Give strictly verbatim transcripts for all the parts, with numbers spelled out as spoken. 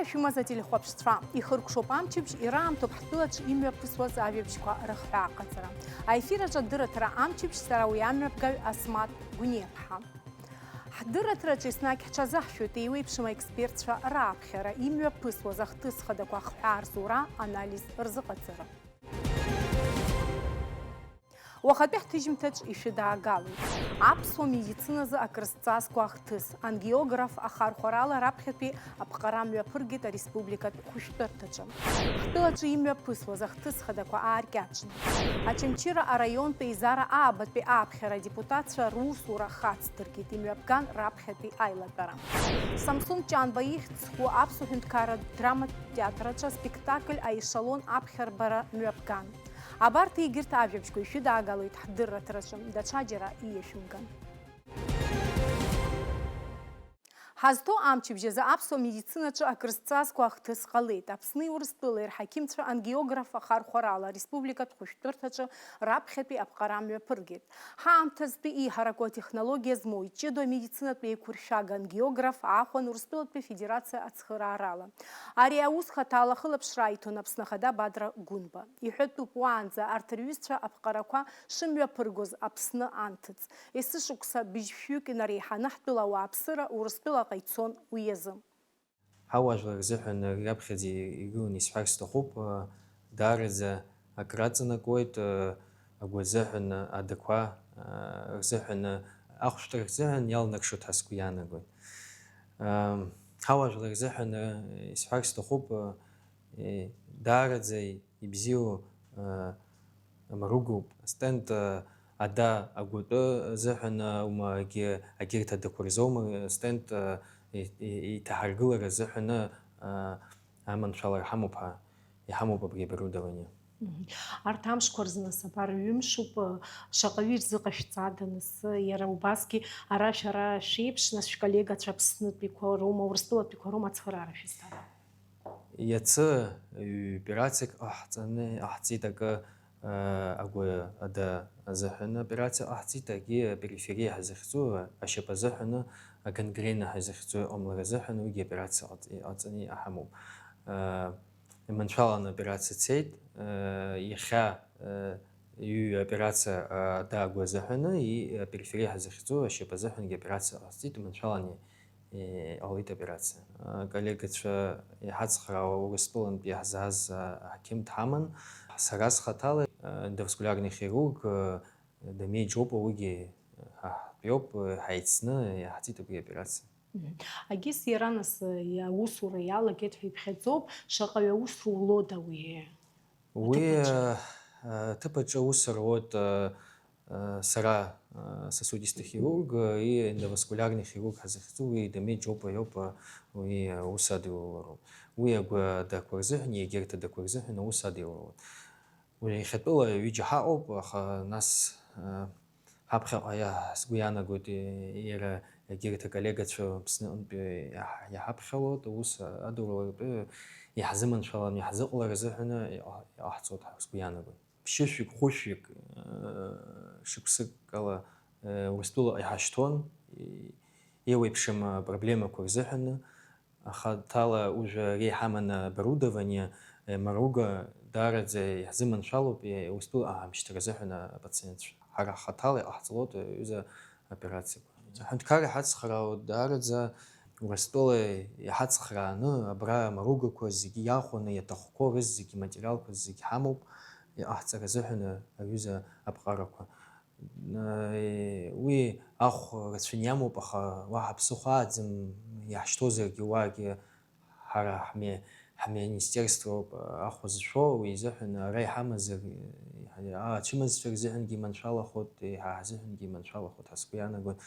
Шәымаз ателехәаԥшцәа, ихыркәшоуп амчыбжь, ираамҭоуп ҳтәылаҿы имҩаԥысуаз ажәабжьқәа рыхҳәааҟаҵара. Аефир аҿы адырраҭара амчыбжь, сара уи амҩаԥгаҩ Асмаҭ Гәниаԥҳа. Ҳдырраҭараҿы еснагь ҳҽазаҳшәоит еиуеиԥшым аекспертцәа рааԥхьара, имҩаԥысуаз ахҭыс хадақәа ахҳәаа рзура, анализ рзыҟаҵара. Уахатәи ҳҭыжьымҭаҿ ишәыдаагалоит. Аԥсуа медициназы акрызҵазкуа ахҭыс, ангиограф ахархәарала раԥхьатәи аԥҟара мҩаԥыргеит ареспубликатә хәышәтәырҭаҿы. Ҳтәылаҿы имҩаԥысуаз ахҭыс хадақәа ааркьаҿны. Очамчыра араионтәи еизара аабатәи ааԥхьара адепутатцәа русура хацдыркит, имҩаԥган раԥхьатәи аилатәара. Самсон Ҷанба ихьӡ зху аԥсуа ҳәынҭқарратә драматә театр аҿы аспектакль Аешелон аԥхьарбара мҩаԥган. Абарҭ егьырҭ ажәабжьқәа ишәыдаагалоит ҳдырраҭараҿы, даҽаџьара ииашәымган. Ҳазҭоу амчыбжь азы аԥсуа медицинаҿы акрызҵазкуа ахҭыс ҟалеит. Аԥсни Урыстәылеи рҳақьымцәа ангиограф ахархәарала ареспубликатә хәышәтәырҭаҿы раԥхьатәи аԥҟара мҩаԥыргеит. Ҳаамҭазтәи еиҳараку атехнологиа змоу иҷыдоу амедицинатә еиқәыршәага ангиограф аахәан Урыстәылатәи Афедерациа ацхыраарала. Ари аус хаҭала ахылаԥшра аиҭон Аԥсны Ахада Бадра Гәынба. Иҳәатәуп, уаанӡа арҭ рҩызцәа аԥҟарақәа шымҩаԥыргоз Аԥсны анҭыҵ. Есышықәса быжьшәҩык инареиҳаны ҳтәыла ауааԥсыра Урыстәылаҟа ицон уи азы. Ҳауаажәлар рзыҳәан раԥхьаӡа игыланы исҳәар сҭахуп, даараӡа акраҵанакуеит, агәы азыҳәан, адақәа рзыҳәан, ахәшәтәра рзыҳәан иалнаршоит ҳәа сгәы иаанагоит. Ҳауаажәлар рзыҳәан исҳәар сҭахуп, даараӡа ибзиоу амаругоуп. Астенд ада агәатәы азыҳәан аума, егьырҭ адақәа рзоума, астенд иҭаҳаргылара азыҳәан аманшәалара ҳамоуп ҳәа, иҳамоуп абри оборудование. Мгм. Арҭ амшқәа рзы нас абар ҩымшуп, шаҟаҩы ирзыҟашәҵада нас, иара убасгьы ара шәара шәеиԥш, нас шәколлегацәа Аԥснытәиқәа роума, Урыстәылатәиқәа роума ацхыраара шәызҭада? Иацы ҩ-операциак ҟаҳҵаны иҟаҳҵеит акы, агәы ада азыҳәан операциа ҟаҳҵеит, акгьы аперифериа ҳәа захьӡу ашьап азыҳәаны, агангрена ҳәа захьӡу иҟамлар азыҳәан уигьы операциа ҟаҵ-, иҟаҵаны иҳамоуп. Иманшәаланы аоперациа цеит, иахьа ҩ-операциа ада агәы азыҳәаны, и-, аперифериа ҳәа захьӡу ашьап азыҳәангьы аоперациа ҟаҳҵеит, иманшәаланы иҟалеит аоперациа. Аколлегацәа иҳацхраауа Урыстәылантәи иаҳзааз аҳақьым дҳаман. Сара схаҭала, ендоваскулиарный хирург Дамеи Џьопа, уигьы ҳа ҳтәиоуп, ҳаицны иаҳҵеит абри аоперациа. Мгм. Агьыс иара нас, иа-, аусура иалагеит ҳәа иԥхьаӡоуп, шаҟаҩ аус рулода уи? Уи, аҭыԥаҿы? Э, э, аҭыԥаҿы аус руеит, э, э, сара, э, сосудистый хирург, э, и эндоваскулиарный хирург ҳазыхьӡу, уи Дамеи Џьопа иоуп, э, уи, э, аус адылалароуп. Уи агәы адақәа рзыҳәан, егьырҭ адақәа рзыҳәан аус адылалоит. Уи иахьатәыла ҩыџьа ҳаҟоуп, аха нас, э, ҳаԥхьаҟа иа-, сгәы иаанагоит, э, иара егьырҭ аколлегацәа Аԥсныҟынтәи иаҳ-, иаҳаԥхьалоит, аус адуларатәы иаҳзыманшәалан, иаҳзыҟалар азыҳәаны иҟа-, иҟаҳҵоит ҳәа сгәы иаанагоит. Ԥшьышәҩык, хәышәҩык, э, шықәсыкала, э, Урыстәылаҟа иҳашьҭуан, и-, еиуеиԥшым апроблемақәа рзыҳәаны, Ахаҭала ужәа ари ҳаманы оборудование, э, маруга даараӡа иаҳзыманшәалоуп, э, Урыстәыла аамышьҭра азыҳәан апациентцәа. Ҳара ҳхаҭала иҟаҳҵалоит, э, аҩыза аоперациақәа. Аҳәынҭқарра иҳацхраауеит даараӡа Урыстәыла иҳацхрааны, абра амаругақәа зегьы иахәаны, иаҭахқәоу рызегьы, иматериалқәа зегьы ҳамоуп, иҟаҳҵара азыҳәан, э, аҩыза аԥҟарақәа. Уи ахә рацәаны иамоуп, аха уаҳа ԥсыхәа ааӡам, иаҳшьҭоугьы уаагьы ҳара ҳми-, ҳминистерствоуп ахә зшәо, уи изыҳәан ара иҳамазар, ацәымзцәа рзыҳәангьы иманшәалахоит, еиҳа ҳзыҳәангьы иманшәалахоит ҳәа сгәы иаанагоит.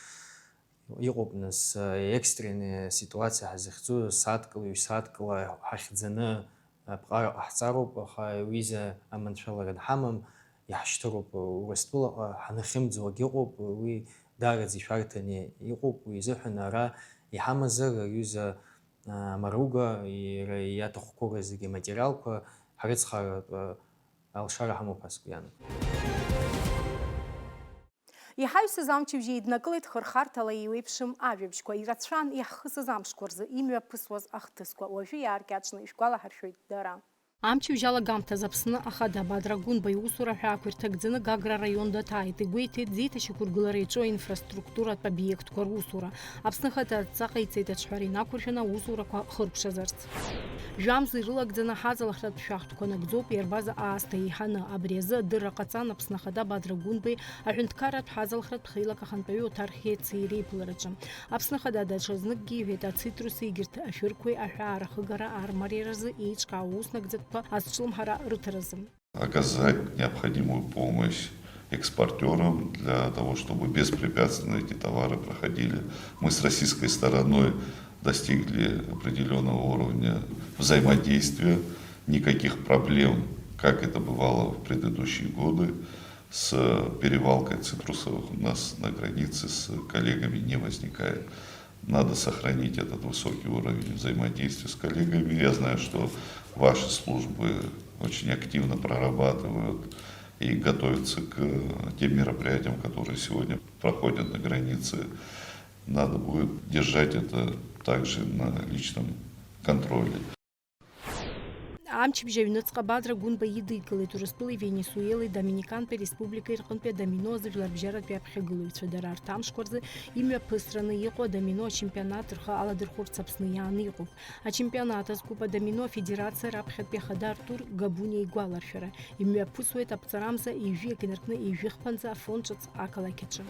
Иҟоуп, нас, э, экстренная ситуация ҳзыхьӡу, сааҭкала, ҩ-сааҭкала ҳахьӡаны аԥҟара ҟаҳҵароуп, аха уи изы аманшәалара дҳамам, иаҳшьҭыроуп, Урыстәылаҟа ҳанахьымӡауагь ыҟоуп, уи даараӡа ишәарҭаны иҟоуп, уи изыҳәан ара иҳамазар, аҩыза, а, Маруга, иара иаҭахқәоу зегьы аматериалқәа ҳрыцхраартә, а, алшара ҳамоуп ҳәа сгәы иаанагоит. Иҳаҩсыз амчыбжь еиднакылеит хырхарҭала еиуеиԥшым ажәабжьқәа, ирацәан иаҳхысыз амшқәа рзы имҩаԥысуаз ахҭысқәа, уажәы иааркьаҿны ишәгәалаҳаршәоит дара. Амчыбжь алагамҭазы Аԥсны Ахада Бадра Гәынба иусура ҳәаақәа ирҭагӡаны Гагра араион даҭааит, игәеиҭеит зеиҭашьақәыргылара иаҿу аинфраструктуратә обиектқәа русура. Аԥсны Ахада адҵа ҟаиҵеит аҿҳәара инақәыршәаны аусурақәа хыркәшазарц. Жәамз ирылагӡаны ҳаҵалахратә шәахтәқәа нагӡоуп иарбаз аасҭа еиҳаны. Абри азы адырра ҟаҵан Аԥсны Ахада Бадра Гәынбеи аҳәынҭқарратә ҳаҵалахратә хеилак ахантәаҩы Оҭар Хьециа иреиԥылараҿы. Аԥсны Ахада даҽазныкгьы иҳәеит, ацитрусеи егьырҭ ашәырқәеи аҳәаа рахыгара армариаразы еиҿкаау аусынагӡатәқәа азҿлымҳара рыҭаразы. Оказать необходимую помощь экспортерам для того, чтобы беспрепятственно эти товары проходили. Мы с российской стороной достигли определённого уровня взаимодействия. Никаких проблем, как это бывало в предыдущие годы, с перевалкой цитрусовых у нас на границе с коллегами не возникает. Надо сохранить этот высокий уровень взаимодействия с коллегами. Я знаю, что ваши службы очень активно прорабатывают и готовятся к тем мероприятиям, которые сегодня проходят на границе. Надо будет держать это также на личном контроле. Амчыбжь аҩныҵҟа Бадра Гәынба идикылеит Урыстәылеи Венесуелеи Доминикантәи Республикеи рҟынтәи адомино азыжәларбжьаратәи аԥхьагылаҩцәа. Дара арҭ амшқәа рзы имҩаԥысраны иҟоу адомино ачемпионат рхы аладырхәырц Аԥсны иааны иҟоуп. Ачемпионат азкуп адомино афедерациа раԥхьатәи ахада Артур Габуниа игәаларшәара. Имҩаԥысуеит аԥҵарамза ҩажәи акы инаркны ҩажәи хԥанӡа Афон ҿыц ақалақь аҿы.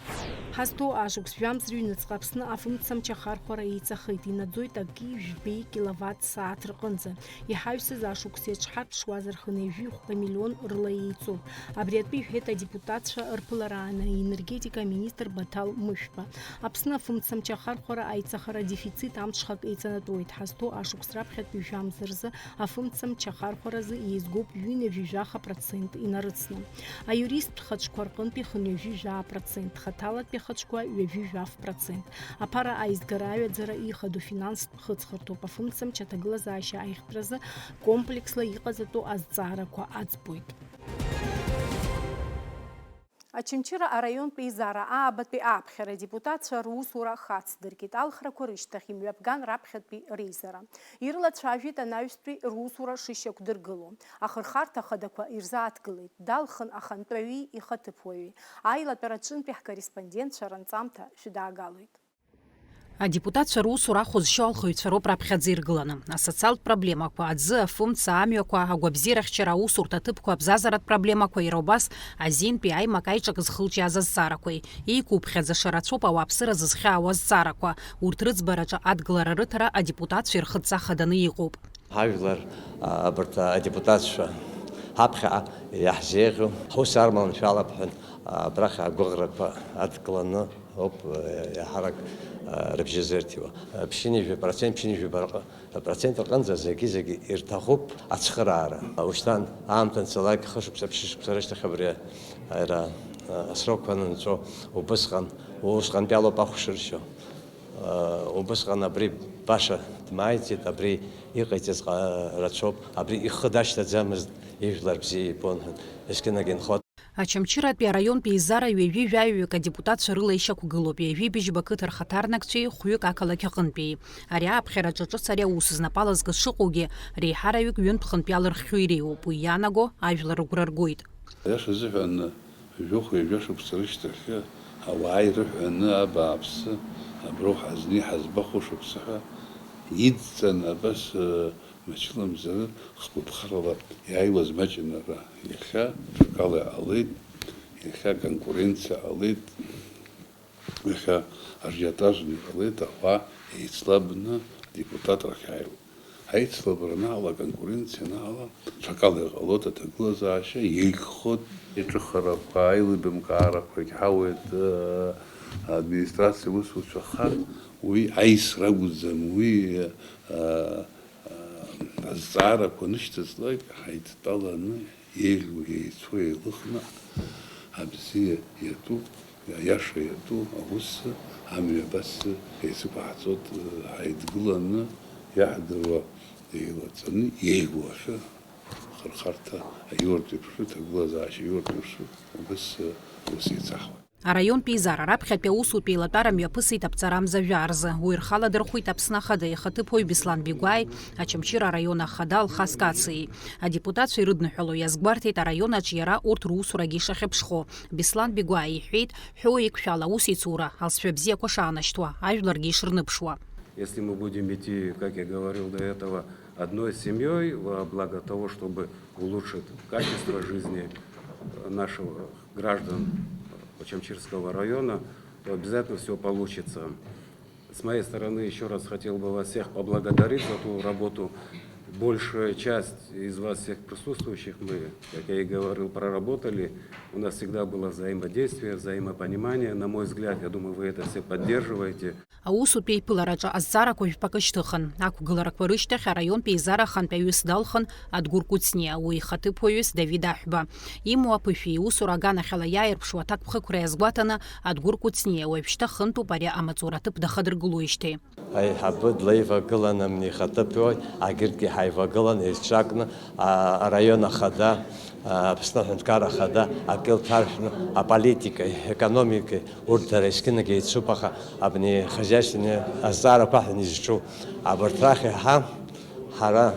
Ҳазҭоу ашықәс жәамз рыҩныҵҟа Аԥсны афымцамч ахархәара еиҵахеит, инаӡоит аки жәбеи киловатт сааҭ рҟынӡа. Иҳаҩсыз ашықәс иаҿҳарԥшуазар хынҩажәи хәба миллион рыла еиҵоуп. Абри атәы иҳәеит адепутатцәа рԥылараан аенергетика аминистр Баҭал Мышәба. Аԥсны афымцамч ахархәара аиҵахара адефицит амҽхак еиҵанатәуеит, ҳазҭоу ашықәс раԥхьатәи жәамз рзы афымцамч ахархәаразы еизгоуп ҩынҩажәи жәаха процент инарыцны. Аиуристтә хаҿқәа рҟынтәи хынҩажәи жәаа процент, хаҭалатәи ахаҿқәа ҩажәи жәаф процент. Аԥара аизгара аҩаӡара ихадоу финанстә хыҵхырҭоуп, афымцамч аҭагылазаашьа аиӷьтәразы комплексла иҟаҵатәу азҵаарақәа аӡбоит. Очамчыра араионтәи еизара аабатәи ааԥхьара адепутатцәа русура хацдыркит, алхрақәа рышьҭахь имҩаԥган раԥхьатәи реизара. Ирылацәажәеит анаҩстәи русура шышьақәдыргыло, ахырхарҭа хадақәа ирзааҭгылеит, далхын ахантәаҩи ихаҭыԥуаҩи. Аилатәара аҿынтәи ҳкорреспондентцәа ранҵамҭа шәыдаагалоит. Адепутатцәа русура ахә зшьо алхыҩцәа роуп раԥхьаӡа иргыланы. Асоциалтә проблемақәа, аӡы, афымца, амҩақәа, агәабзиарахьчара аусурҭа аҭыԥқәа, абзазаратә проблемақәа, иара убас азинтәи аимак-аиҿак зхылҿиааз азҵаарақәеи, еиқәуԥхьаӡаша рацәоуп ауааԥсыра зызхьаауа азҵаарақәа, урҭ рыӡбараҿы адгылара рыҭара адепутатцәа ирхыҵӡа хаданы иҟоуп. Ҳажәлар, а, абарҭ адепутатцәа ҳаԥхьаҟа иаҳзеиӷьу ҳус арманшәалап ҳәа, а, абрахь агәыӷрақәа адкыланы ауп, а, иаҳарак, а, рыбжьы зырҭиуа. А, ԥшьынҩажәа процент, ԥшьынҩажәа бара-, процент рҟынӡа зегьы-зегьы ирҭахуп ацхыраара. А, ушьҭан аамҭа анцалак, хышықәса, ԥшьышықәса рышьҭахь абри, а, ара, а, асрокқәа анынҵәо убысҟан, усҟантәи алоуп ахә шыршьо. Убысҟан абри баша дмааиӡеит, абри иҟаиҵаз ҟа-, рацәоуп, абри ихы дашьҭаӡамызт ижәлар бзиа ибон ҳәа, есқьынагь инхот. Очамчыратәи араионтә еизара ҩажәи жәаҩаҩык адепутатцәа рыла ишьақәгылоуп, ҩажәи быжьба қыҭа рхаҭарнакцәеи хәҩык ақалақь аҟынтәи. Ари ааԥхьараҿы ҿыц ари аус знапала зкыз шыҟоугьы, реиҳараҩык ҩынтә-хынтә иалырххьоу иреиуоуп, уи иаанаго ажәлар рыгәра ргоит. Аиаша азыҳәан, жәохә-ҩажәа шықәса рышьҭахьы ауаа ирыҳәаны абааԥсы, аброуп ҳазнеи ҳазбахәо шықәса ҳәа идҵан абас, ы, мчыламзар хқәыԥхарала иааиуаз маҷын ара. Иахьа ҽакала иҟалеит, иахьа конкуренциа ҟалеит. Иахьа ажиотажны иҟалеит, ауаа еицлабны адепутатрахь иааиуеит. Аицлабра анаала, аконкуренциа анаала, ҽакала иҟалоит аҭагылазаашьа, еиӷьхоит. Иҿыхарақәа, аилибамкаарақәагь ҳауеит, э, администрациа аусуцәа, аха уи аисра акәӡам, уи, э, э, азҵаарақәа нышьҭаҵлак ҳаидтәаланы еиӷьу, еицәоу еилыхны, абзиа иатәу, аиаша иатәу аус, амҩа абас еицықәаҳҵоит, ҳаидгыланы, иаҳдыруа еилаҵаны, еиӷьу ахьы, ахырхарҭа аиуртә еиԥш, аҭагылазаашьа аиуртә еиԥш, убас ус еицаҳуеит. Араионтә еизара раԥхьатәи аусутә еилатәара мҩаԥысит аԥҵарамза жәа рзы. Уи рхаладырхәит Аԥсны Ахада ихаҭыԥуаҩ Беслан Бигәааи, Очамчыра араион ахада Алхас Кациеи. Адепутатцәа ирыдныҳәало иазгәарҭеит араион аҿы иара урҭ русурагьы ишахьыԥшхо. Беслан Бигәааи иҳәеит, ҳәоу еиқәшәала аусеицура, алҵшәа бзиақәа шаанашьҭуа, ажәларгьы ишырныԥшуа. Если мы будем идти, как я говорил до этого, одной семьей во благо того, чтобы улучшить качество жизни наших граждан Очамчирского района, то обязательно всё получится. С моей стороны ещё раз хотел бы вас всех поблагодарить за ту работу. Большая часть из вас всех присутствующих мы, как я и говорил, проработали. У нас всегда было взаимодействие, взаимопонимание. На мой взгляд, я думаю, вы это все поддерживаете. Аусутә еиԥылараҿы азҵаарақәа жәпакы шьҭыхын. Ақәгыларақәа рышьҭахь араионтә еизара ахантәаҩыс далхын Адгәыр Кәыҵниа, уи ихаҭыԥуаҩыс Давид Аҳәба. Имоу аԥышәеи иусура аганахьала иааирԥшуа аҭакԥхықәра иазгәаҭаны, Адгәыр Кәыҵниа уажәшьҭа хынтәуп ари амаҵура аҭыԥ дахадыргылоижьҭеи. Аиҳабы длеивагылан амни ихаҭыԥуаҩ, агьырҭгьы ҳаивагылан еицҿакны, а, араион ахада, а, Аԥсны аҳәынҭқарра ахада акы илҭаршәны аполитикеи, аекономикеи, урҭ дара есқьынагь еицуп, аха абни хозяйственный азҵаарақәа ҳәа изҿу абарҭ рахь иаҳа ҳара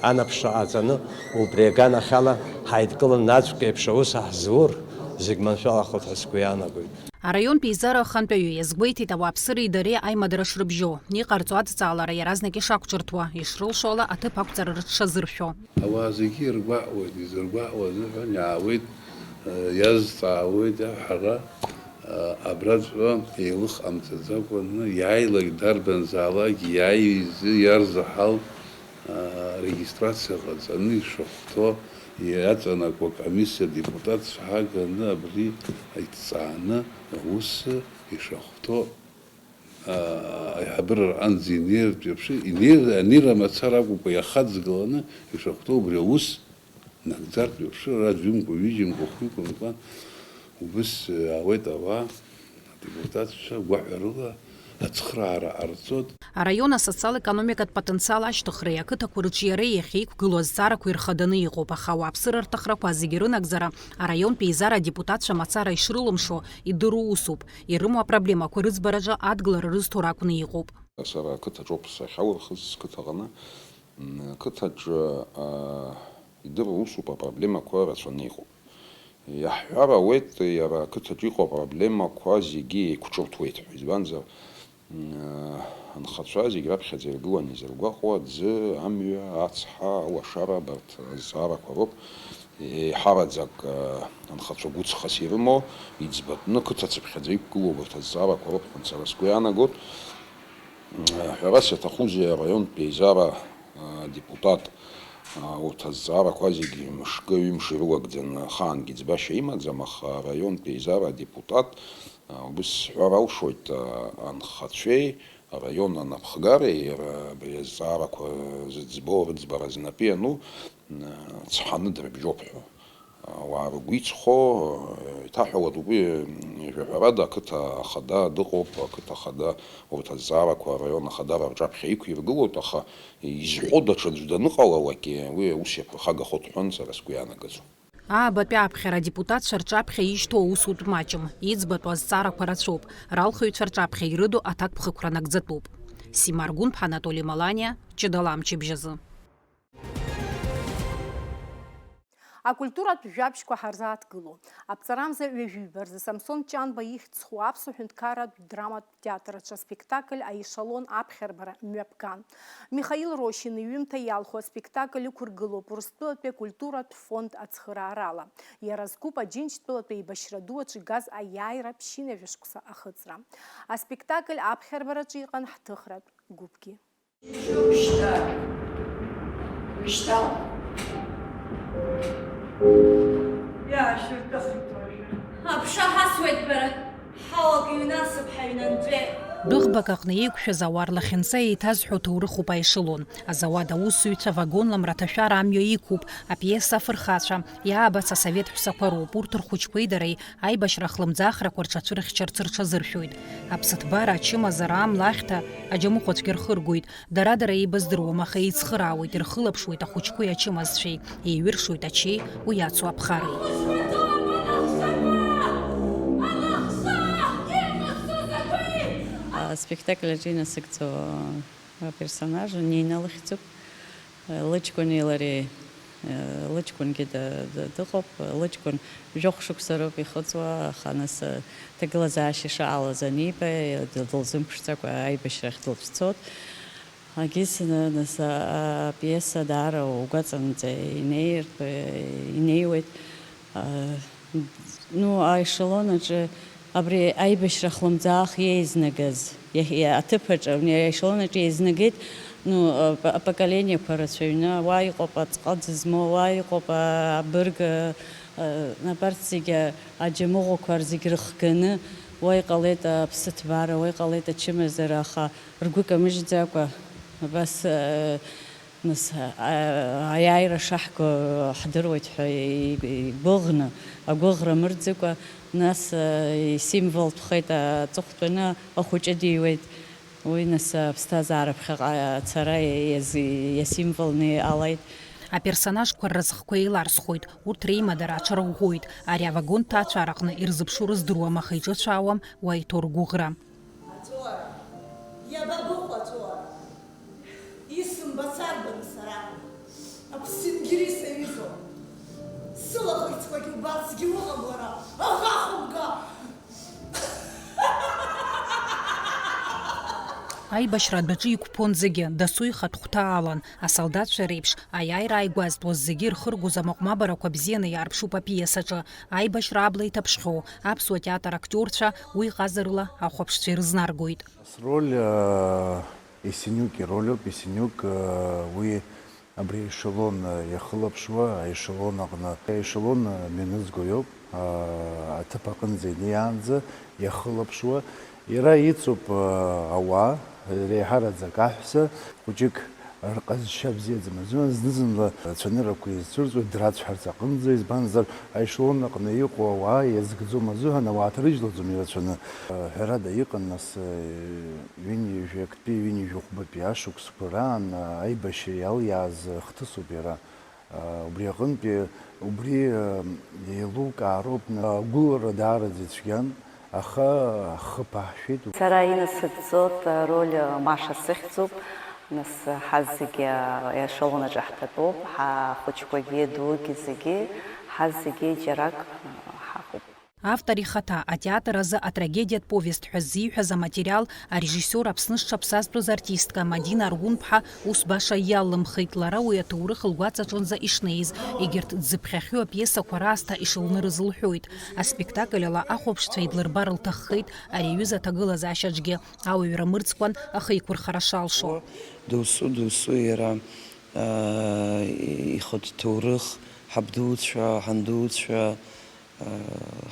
анаԥшра ҟаҵаны, убри аганахьала ҳаидкыланы аӡәк еиԥш аус ҳзур, зегь маншәалахоит ҳәа сгәы иаанагоит. Араионтә еизара ахантәаҩы иазгәеиҭеит ауааԥсыреи дареи аимадара шрыбжьоу, иҟарҵо адҵаалара иаразнак ишақәҿырҭуа, ишрылшо ала аҭыԥ ақәҵара рыҽшазыршәо. Ауаа зегьы иргәаҟуеит, изыргәаҟуа азыҳәан иаауеит, э, иазҵаауеит, ҳара, э, абраҵәҟьа еилых ҟамҵаӡакәаны иааилак дарбанзаалак иааиз иарзаҳал, э, регистрациа ҟаҵаны ишахәҭоу иаҵанакуа акомиссиа адепутатцәа ҳаганы абри иҭҵааны аус ишахәҭоу, аа, аиҳабыра рҟынӡа инеиртә еиԥш, инеир-, анеира мацара акәымкәа, иахаҵгыланы ишахәҭоу убри аус нагӡартә еиԥш, ара ҩымкәа, ҩыџьамкәа, хәҩыкәа, убыс иаауеит ауаа, адепутатцәа гәаҳәарыла ацхыраара ҟарҵоит. Араион асоциал-економикатә потенциал ашьҭыхреи ақыҭақәа рыҿиареи иахьа иқәгылоу азҵаарақәа ирхаданы иҟоуп, аха ауааԥсыра рҭахрақәа зегьы рынагӡара араионтә еизара адепутатцәа мацара ишрылымшо идыруа усуп, ирымоу апроблемақәа рыӡбараҿы адгылара рызҭо ракәны иҟоуп. Сара ақыҭаҿоуп сахьаурхыз, сқыҭаҟны. М, ақыҭаҿы, аа, идыруа усуп, апроблемақәа рацәаны иҟоуп. Иаҳҳәар ауеит, иара ақыҭаҿы иҟоу апроблемақәа зегьы еиқәҿырҭуеит ҳәа. Избанзар, м, анхацәа зегь раԥхьаӡа иргыланы изыргәаҟуа аӡы, амҩа, ацҳа, алашара, абарҭ азҵаарақәа роуп. Еиҳараӡак, а, анхацәа гәыҵхас ирымоу, иӡбатәны қыҭацыԥхьаӡа иқәгылоу абарҭ азҵаарақәа роуп ҳәа сара сгәы иаанагоит. М, ҳәарас иаҭахузеи, араионтә еизара, а, адепутат, а, урҭ азҵаарақәа зегьы мышкы, ҩымш ирылагӡаны ахаангьы ӡбашьа имаӡам, аха араионтә еизара адепутат, а, убыс сҳәар алшоит, а, анхацәеи араион анапхгареи, иара абри азҵаарақәа зыӡбо рыӡбара знапы иану, м, цҳаны дрыбжьоуп ҳәа. Ауаа ргәы иҵхо, еиҭаҳәалатәуп уи, м, жәаҳәарада, ақыҭа ахада дыҟоуп, ақыҭа ахада урҭ азҵаарақәа араион ахадара рҿаԥхьа иқәиргылоит, аха изҳәо даҽаӡә даныҟалалакгьы, уи аус иаԥырхагахоит ҳәа сара сгәы иаанагаӡом. Аабатәи аԥхьара адепутатцәа рҿаԥхьа ишьҭоу аусутә маҷым, иӡбатәу азҵаарақәа рацәоуп, ралхыҩцәа рҿаԥхьа ирыду аҭакԥхықәра нагӡатәуп. Сима Аргәынԥҳа, Анатоли Маланиа, Ҷыдала амчыбжь азы. Акультуратә жәабжьқәа ҳарзааҭгыло. Аԥҵарамза ҩажәиба рзы Самсон Ҷанба ихьӡ зху аԥсуа ҳәынҭқарратә драматә театр аҿы аспектакль «Аешелон» аԥхьарбара мҩаԥган. Михаил Рощин иҩымҭа иалху аспектакль ықәыргылоуп Урыстәылатәи акультуратә фонд ацхыраарала. Иара зкуп Аџьынџьтәылатәи аибашьра ду аҿы игаз аиааира ԥшьынҩажәа шықәса ахыҵра. Аспектакль аԥхьарбараҿы иҟан ҳҭыхратә гәыԥгьы. Ушьҭа. Ушьҭа. Иаашәыркыхит уажәы. Аԥша ҳасуеит, бара. Ҳауак ҩнасып, ҳаҩнантәи. Дәыӷбак аҟны еиқәшәаз ауаа рлахьынҵа еиҭазҳәо ҭоурыхуп аешелон. Азауад аусзуҩцәа вагонла мраҭашәара амҩа иқәуп, апиеса афырхацәа, иаабац асовет ҳәсақәа роуп, урҭ рхәыҷқәеи дареи аибашьра ахлымӡаахрақәа рҽацәырхьчарц рҽазыршәоит. Аԥсыҭбара, ачымазара, амла ахьҭа, аџьамыхәацәгьа рхыргоит. Дара-дара еибаздыруам, аха еицхыраауеит, ирхылаԥшуеит ахәыҷқәеи ачымазцәеи, еиҩыршоит ачеи уи иацу аԥхареи. Аспектакль аҿы инасыгӡо аперсонаж Нина лыхьӡуп. Лыҷкәыни лареи, лыҷкәынгьы ды-, ды-, дыҟоуп. Лыҷкәын жәохә шықәса роуп ихыҵуа, аха нас, ҭагылазаашьа шаҟалаз аниба, дылзымԥшӡакәа аибашьрахь дылцәцоит. Агьыс, нас, а, апиеса даара угәаҵанӡа инеиртә, инеиуеит. А, ну, аешелон аҿы абри аибашьра хлымӡаах иеизнагаз, иахьа, аҭыԥ аҿы, абни аешелон аҿы еизнагеит, ну, а, п-, апоколениақәа рацәаҩны, уа иҟоуп аӡҟа зызмоу, уа иҟоуп, а, абырг, а, а, абарҭ зегьы аџьамыӷәақәа зегь рыхганы, уа иҟалеит аԥсыҭбара, уа иҟалеит ачымазара, аха ргәы камыжьӡакәа, абас, а, Нас, а, аиааира шаҳго ҳдыруеит ҳәа игәыӷны, агәыӷра мырӡыкәа, нас, а, исимволтәхеит аҵыхәтәаны ахәыҷы диуеит. Уи, нас, аԥсҭазаара ԥхьаҟа ацара иаз-, иасимволны иҟалеит. Аперсонажқәа рразҟқәа еиларсхоит, урҭ реимадара аҽарӷәӷәоит. Ари авагон ҭаацәараҟны ирзыԥшу рыздыруам, аха иҿыцәаауам уа иҭоу ргәыӷра. Аҵәуара, иабабыҟоу аҵәуара? Исымбац арбану сара? Аԥсынгьери саҩызоуп. Сылаӷырӡқәагьы убарцгьы уҟам уара, аӷа хәымга! Аибашьра адәаҿы иқәԥон зегьы, дасу ихатә хәҭаалан, асолдаҭцәа реиԥш, аиааира ааигәазтәуаз зегьы ирхыргоз амаҟә-мабарақәа бзианы иаарԥшуп апиесаҿы. Аибашьра абла иҭаԥшхьоу аԥсуа театр актиорцәа уи ҟазарыла ахәаԥшцәа ирызнаргоит. Сроль, э, Есенюк ироль ауп, Есенюк, э, уи абри аешелон, э, иахылаԥшуа, аешелон аҟны, аешелон, э, мҩанызго иоуп, э, аҭыԥ аҟынӡа инеиаанӡа иахылаԥшуа. Иара иҵоуп, э, ауаа, реиҳараӡак аҳәса, хәыҷык рҟазшьа бзиаӡам азыҳәан, зны-зынла рацәанырақәа изцәырҵуеит, драцәҳарц аҟынӡа, избанзар, аешелон аҟны иҟоу ауаа иазгӡом азыҳәан, ауаа ҭарыжьлаӡом ирацәаны. Ҳәарада, иҟан нас, ҩынҩажәи актәи, ҩынҩажәи хәбатәи ашықәсқәа раан аибашьра иалиааз хҭысуп иара. Убри аҟынтәи, убри еилукаароуп, агәылара даараӡа ицәгьан, аха ахы ԥаҳшәеит. Сара инасыгӡоит ароль Маша сыхьӡуп, нас ҳазегьы аешелон аҿы ҳҭатәоуп, ҳахәыҷқәагьы, дугьы зегьы, ҳазегьы џьарак ҳаҟоуп. Автор ихаҭа атеатр азы атрагедиатә повест ҳәа ззиҳәаз аматериал арежиссиор Аԥсны зҽаԥсазтәыз артистка Мадина Аргәынԥҳа ус баша иалымхит, лара уи аҭоурых лгәаҵаҿынӡа ишнеиз, егьырҭ дзыԥхьахьоу апиесақәа раасҭа ишылнырыз лҳәоит. Аспектакль ала ахәаԥшцәа идлырбар лҭаххеит ари аҩыза аҭагылазаашьаҿгьы, ауаҩра мырӡкәан ахеиқәырхара шалшо. Досу, досу иара, аа, ихатә ҭоурых, ҳабдуцәа, ҳандуцәа,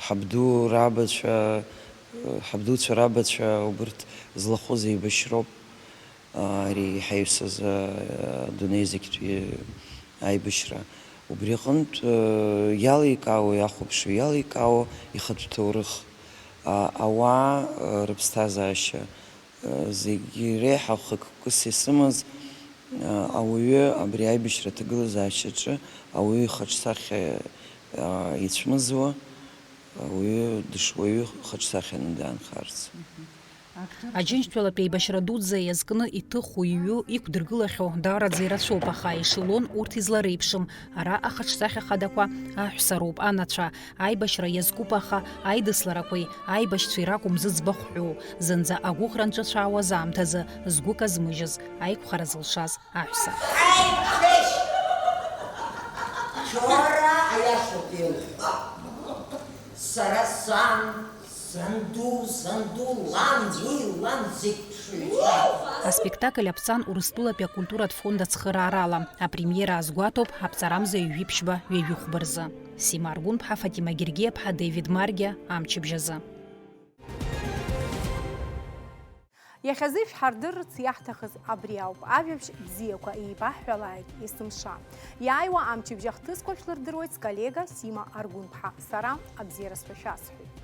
ҳабду рабацәа, ҳабдуцәа рабацәа убырҭ злахәыз еибашьроуп, ари ҳаҩсазы адунеи зегьтәи аибашьра. Убри аҟынтә, иаликаауа, иахәаԥшуа, иаликаауа ихатә ҭоурых, ауаа рыԥсҭазаашьа, Зегь реиҳа хықәкыс исымаз, ауаҩы абри аибашьра аҭагылазаашьаҿы ауаҩы ихаҿсахьа ицәмызуа, ауаҩы дышуаҩы хаҿсахьаны даанхарц. Аџьынџьтәылатә еибашьра дуӡӡа иазкны иҭыху, иҩу, иқәдыргылахьоу даараӡа ирацәоуп, аха аешелон урҭ излареиԥшым. Ара ахаҿсахьа хадақәа аҳәса роуп, анацәа. Аибашьра иазкуп, аха аидысларақәеи аибашьцәеи ракәым зыӡбахә ҳәоу, зынӡа агәыӷра нҿыцәаауаз аамҭазы згәы казмыжьыз, аиқәхара зылшаз аҳәса. Џьора аиашоуп иуҳәо. Сара сан, санду, санду, лан, уи лан зегь ԥшыҩцәан. Аспектакль аԥҵан Урыстәылатәи акультуратә фонд ацхыраарала. Апремиера азгәаҭоуп аԥҵарамза ҩажәи ԥшьба ҩажәи хәба рзы. Сима Аргәынԥҳа, Фатима Гергиаԥҳа, Дэвид Маргиа, Амчыбжь азы. Иахьазы ишәҳардырырц иаҳҭахыз абри ауп. Ажәабжь бзиақәа еибаҳҳәалааит есымша. Иааиуа амчыбжь ахҭысқәа шәлырдыруеит сколлега Сима Аргәынԥҳа. Сара абзиара сҳәашәасҳәоит.